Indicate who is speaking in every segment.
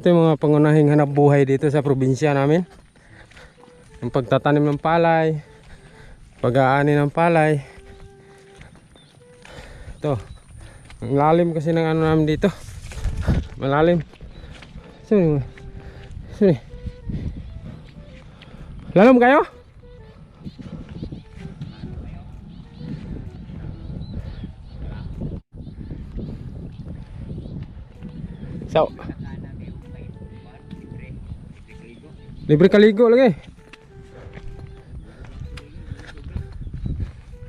Speaker 1: Ito yung mga pangunahing hanap buhay dito sa probinsya namin. Yung pagtatanim ng palay, pag-aani ng palay. Ito. Ang lalim kasi ng ano namin dito. Malalim. Sorry. Sorry. Lalim kayo? So, libre kaligo lagi.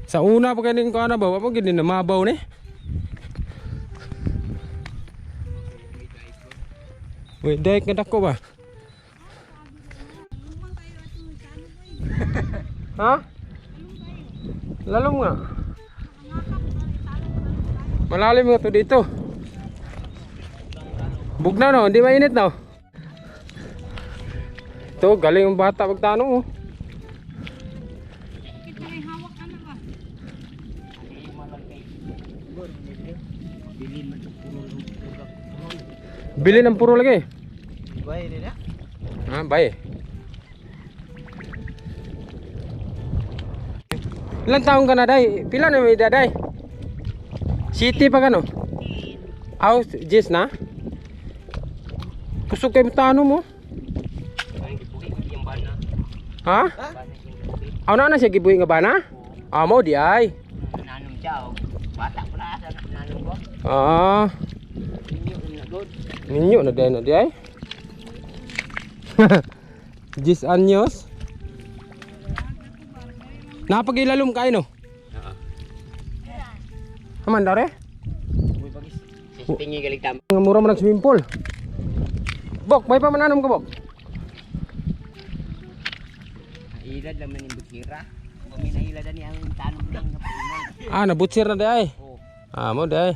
Speaker 1: Sa una pa kaning ko ana ba, wa pa gid ni namabaw ni. Uy, dek nga dako ba? Ha? Lalom nga. Malalim nga to dito. Bugnaw no, hindi mainit no. Ito, galing ang bata magtanong oh.
Speaker 2: Kita may hawak ka na ba?
Speaker 1: Bili ng puro lagi.
Speaker 3: Bay nila.
Speaker 1: Ah, bay. Ilan taong ka na, day? Pila na may daday? City pa ka, no? Aw, Jis na? Kusog kayo tanong mo. Ha? Aw na na siya gibuhi nga bana? Amo di ay.
Speaker 3: Nanom siya oh. Bata pa na asa nanom ko.
Speaker 1: Ah,
Speaker 3: Ninyo na good.
Speaker 1: ninyo na di na di ay. Jis anyos. Napagilalom kayo no?
Speaker 3: Oo.
Speaker 1: Aman dare?
Speaker 3: Uy bagis. Tingi galing tama.
Speaker 1: Nga mura man nag swimming pool. Bok, may pamananom ka bok.
Speaker 3: Ilad lang man yung butira. Kami na ilad ni ang tanom lang nga puno.
Speaker 1: Ah, nabutsir na di ay.
Speaker 3: Oh,
Speaker 1: Ah, mo di ay.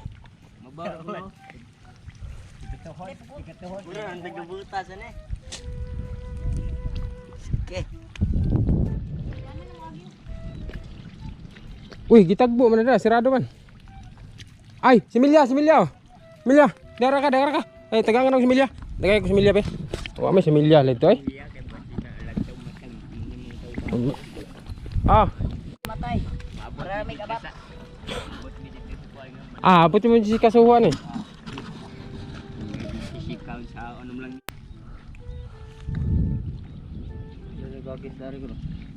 Speaker 3: mabaro no. Ikatuhod, ikatuhod. Mura ang nagabutas ani. Okay.
Speaker 1: Uy, gitagbo man na sirado man. Ay, si Milya, si Milya. Oh. Milya, dara ka, dara ka. Ay, tagangan ako si Milya. Tagay ko si Milya be. Wa may si Milya lito ay.
Speaker 3: Iya kay bati na lagtaw matang ni mo
Speaker 1: Ah,
Speaker 3: Matay. Marami ka ba? Abot mi dito sa kuay nga
Speaker 1: ah, abot mo si kasuhan eh.
Speaker 3: sisikaw sa anom lang.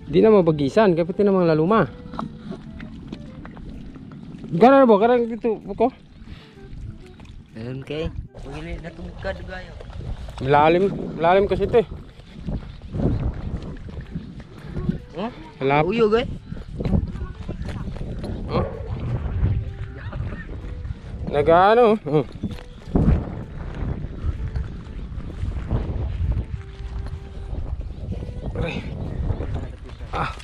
Speaker 1: Di na mabagisan, kapit na mga laluma. Gana na ba? Karang dito ko.
Speaker 3: Meron kay. Pagili natungkad gayo.
Speaker 1: Malalim, malalim kasi ito eh.
Speaker 3: Huh?
Speaker 1: Malap.
Speaker 3: Uyo gay.
Speaker 1: Oh. Nagano? Oh. Aray. Ah.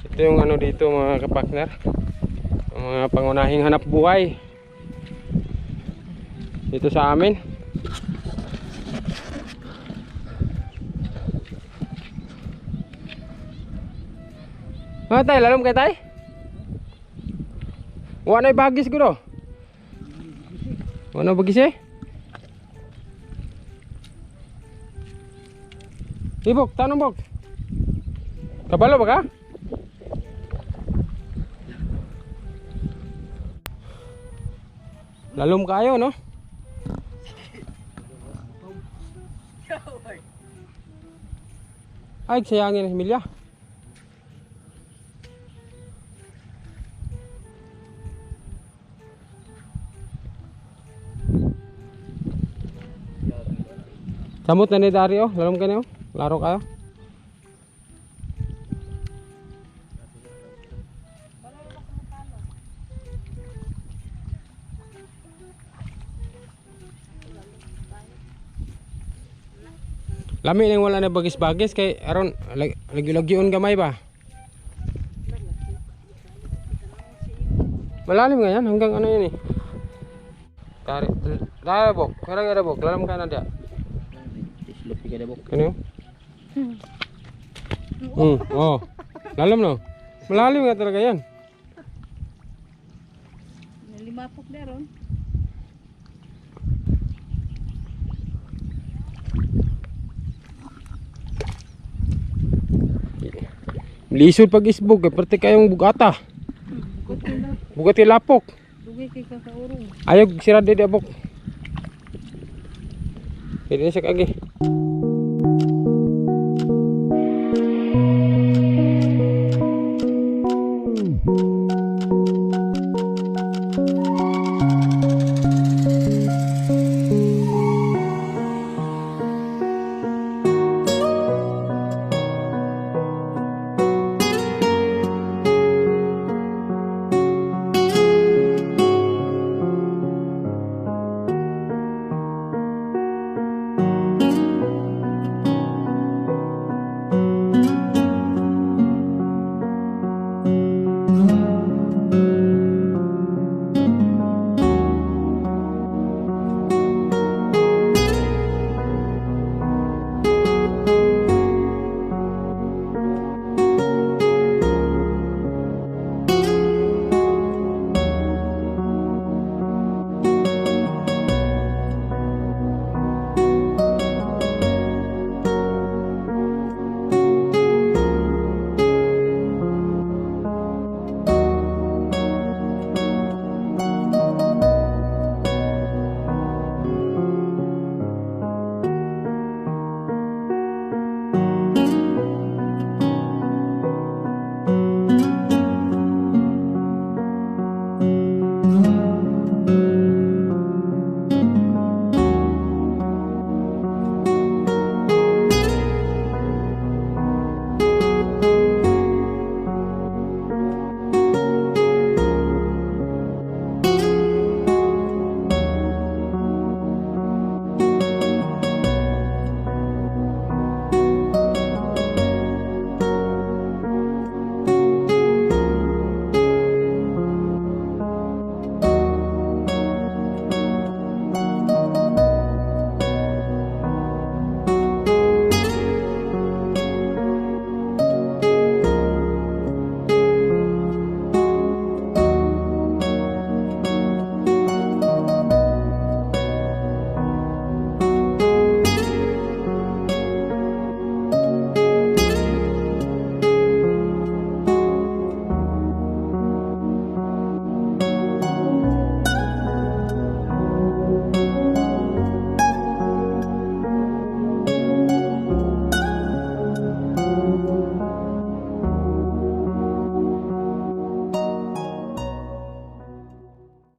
Speaker 1: Ito yung ano dito mga kapakner. Ang mga pangunahing hanap buhay dito sa amin. Mga tay, lalom kay tay? Wala na bagis siguro. Wala na bagis eh. Ibok, tanong bok. Kabalo ba ka? Lalom kayo, no? Ay, sayangin ang similya. Samot na ni Dario, lalom ka niyo. Laro kayo. Lami nang wala na bagis-bagis kay aron lagi-lagyon gamay ba. Malalim nga yan hanggang ano yan eh. Tari, tari bok, kaya nga bok, lalam ka na dia.
Speaker 3: Islopi ka na bok.
Speaker 1: Ano yun? Oh. Lalim no. Malalim nga talaga yan.
Speaker 2: Nalimapok na ron.
Speaker 1: Lisod pag isbog, eh, parte kayong bugata.
Speaker 2: Bugat kay na.
Speaker 1: Bugat kay lapok.
Speaker 2: Dugay kay kakaurong.
Speaker 1: Ayaw sira di abok. Pwede na siya kagi.